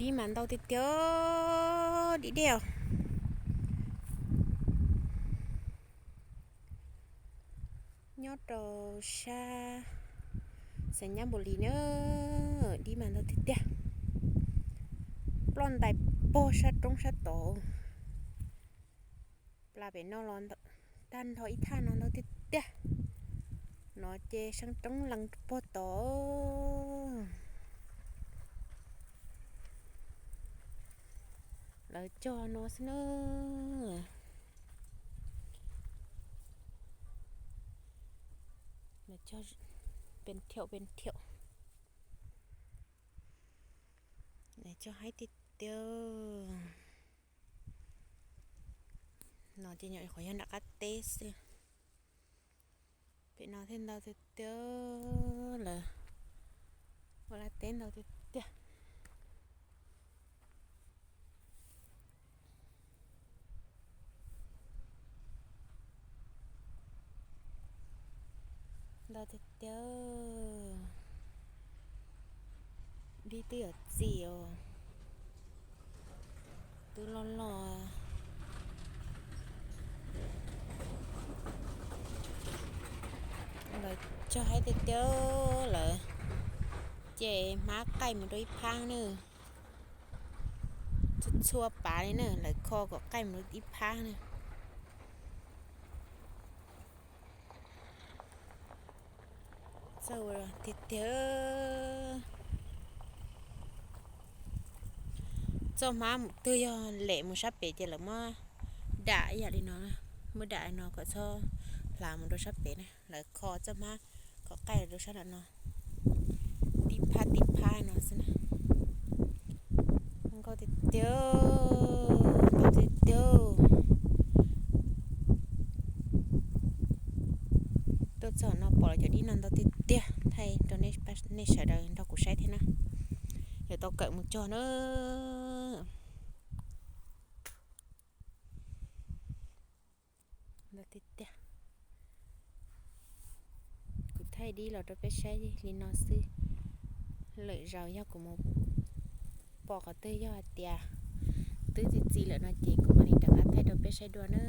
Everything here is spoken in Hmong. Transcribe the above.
Dib mas ntau tiag tiag, dib dej os. Nyob rau sab Xeev Nyab Npus Lis na, dib mas ntau tiag tiag. Ploj ntais pog sab roob sab tod. Plas pem no los tag nrho ib thaj no ntau tiag tiag. No ces sab roob lees pog tod. Lawv cog no xwb na. Lawv cog pes thiaum pes thiaum. Lawv cog haib tiag tiag. No ces nyuam qhuav yog nram qab teb xwb. Pem no thiaj ntau tiag tiag, lawv ua laj teb ntau tiag tiag. Ntau tiag tiag. Dib twb yuav txi os. Twb loj loj. Lawv cog haib tiag tiag lawm. Ces hmab qaij mus rau ib phab na. Txhua txhua pav li na, lawv kho kom qaij mus rau ib phab na. Txaus tiag tiag. Txoj hmab twg yog lem mus sab pem ces lawv muab dam ib yam li no, muab dam li no kom txhob hlav mus rau sab pem na. Lawv kho txoj hmab kom qaij los rau sab nram no, tib phab tib phab no xwb na. Nkauj tiag tiag, nkauj tiag tiag. Tuaj txog no pom lawv cov dib no ntau tiag tiag, thaij rau nej sawv daws nrog kuv saib thiab na. Yuav tau kawm mus cog na. Ntau tiag tiag. Kuv thaij dib los rau peb saib li no xwb. Lwm zaus yog kuv mus pom qhov twg yog hais tias twb txi txiv lawm no ces kuv mam li rov qab thaij rau peb saib dua na.